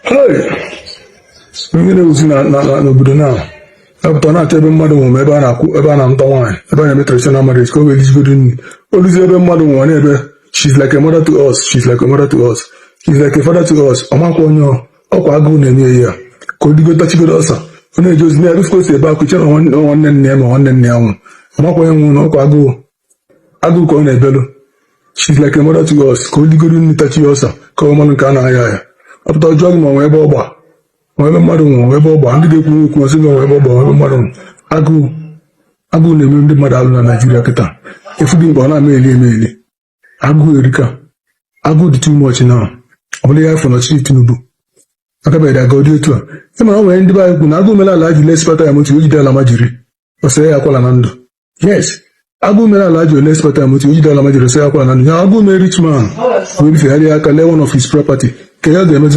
Hey! Ihe na-ewuzi n'obodo na epụta na-achọ ebe mmadụ nwụrụ, ma ebe a na-akwụ, ebe a na-amụta nwaanyị, ebe a na-eme traditional marriage, ka o wee lizigodo nri. Oluzi ebe mmadụ nwụrụ na-ebe, "She's like a mother to us, she's like a mother to us, she's like a father to us." Ọmakwa onye ọkwa agụụ na-eme ya ka o digo tachigodo ọsa. Ọ na-eje ozi na ebe o si ebe akwa iche na nwanne nne ya ma nwanne nne ya nwụrụ. Ọmakwa onye nwụrụ na ọkwa agụụ, agụụ ka ọ na-ebelu. "She's like a mother to us," ka o ligodo nri, tachi ọsa, ka ọ malụ nke a na-aya aya. Ọpụta jụọ gị ma ọ nwee ebe ọ gba, ma ebe mmadụ nwụrụ, ebe ọ gba. Ndị ga-ekwu okwu ọsị gị ebe ọ gba, ebe mmadụ nwụrụ. Agụụ, agụụ na-eme ndị mmadụ alụ na Naijiria kịta. Efu gị mgbe ọ na-ama eli eme eli. Agụụ erika, agụụ dị too much now. Ọ bụla ya afọ n'ọchịchị Tinubu akabeghị aga ọ dị otu a. Ị mara o nwere ndị be anyị kwu na agụụ mere ala ji lespata ya moto, ojide ala ma jiri ọsọ ya akwala na ndụ. Yes, agụụ mere ala ji olespata ya moto, ojide ala ma jiri ọsọ ya akwala na ndụ. Ya agụụ mere rich man wee bifegharịa aka lee one of his property ka ya ga-emezi.